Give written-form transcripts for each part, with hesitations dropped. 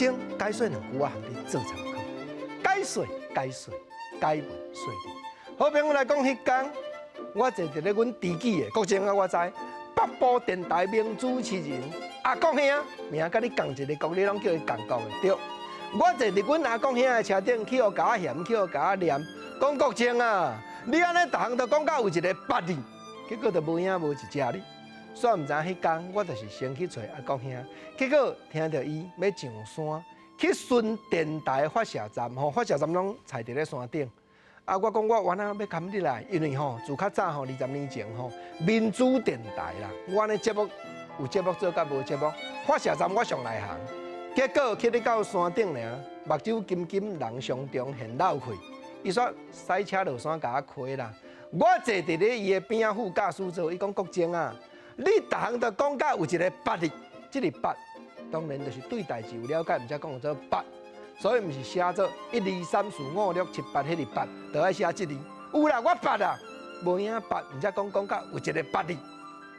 正解說兩句，我予你做參考。解說解說解文說理。好朋友來講，彼工我坐佇咧阮知己的國正啊，我知北部電台名主持人阿國兄，名佮你仝一个國，你攏叫伊仝國的對。我坐佇阮阿國兄的車頂，去予共我嫌，去予共我念，講國正啊，你按呢逐項都講甲有一个捌字，結果就無影無一隻哩。煞毋知彼工，我就是先去揣阿國兄，結果聽著伊欲上山去巡電台發射站吼，發射站攏採佇咧山頂。啊，我講我原來欲含你來，因為吼自較早吼20年前吼民主電台啦，我按呢節目有節目做佮無節目，發射站我上內行。結果去咧到山頂爾，目睭金金人上中現漏氣，伊說駛車落山共我開啦。我坐佇咧伊的邊仔副駕駛座，伊講國正啊，你逐項都講甲有一个捌字，這个捌當然就是對代誌有了解，毋才講做捌，所以毋是寫做一二三四五六七八彼个八，就愛寫這字。有啦，我捌啊，無影捌，毋才講講甲有一个捌字。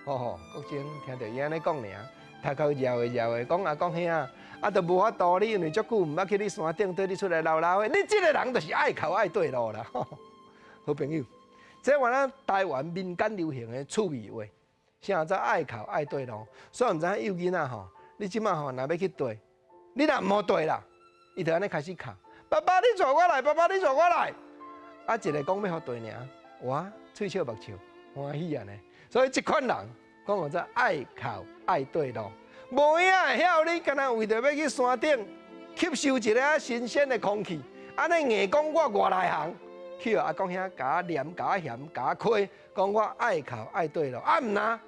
吼吼，國正聽著伊按呢講爾，頭殼搖的搖的，講阿國兄，啊，都無法度你，因為足久毋捌去你山頂，對你出來嘮嘮的，你這个人就是愛哭愛綴路啦。好朋友，這原來台灣民間流行的趣味話。啥叫愛哭愛綴路？所以毋知影幼囡仔吼，你這馬吼若欲去綴，你若毋予綴啦，伊就按呢開始哭。爸爸你帶我來，爸爸你帶我來。啊，一个講欲予綴爾，哇，喙笑目笑，歡喜按呢。所以這款人講叫做愛哭愛綴路，無影會曉你，敢若為著欲去山頂吸收一个新鮮的空氣，按呢硬講我偌內行。去予阿公兄共我念、共我嫌、共我虧，講我愛哭愛綴路，啊毋若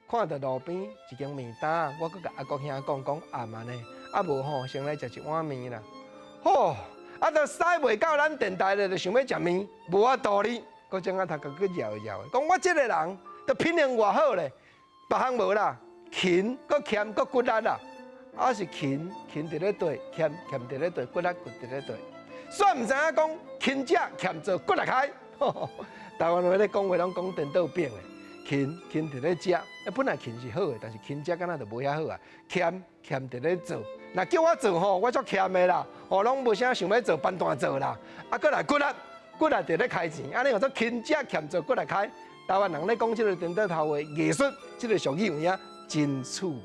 看著路邊一間麵擔，我閣共阿國兄講講暗按呢，啊無吼先來食一碗麵啦。吼，啊都駛袂到咱電台咧，就想欲食麵，無法度哩。閣將我頭殼閣搖一搖，講我這个人都品行偌好咧，別項無啦，勤閣儉閣骨力啦，啊是勤勤佇咧綴，儉儉佇咧綴，骨力骨佇咧綴。煞毋知影講勤食儉做骨力開。台灣話咧講話攏講顛倒反的，勤勤佇咧食，啊本來勤是好的，但是勤食敢若就無遐好啊。儉儉佇咧做，若叫我做吼，我足儉的啦，哦攏無啥想欲做笨蛋做啦。啊，閣來骨力，骨力佇咧開錢，按呢叫做勤食儉做骨力開。台灣人咧講這个顛倒頭話藝術，這个俗語有影真趣味。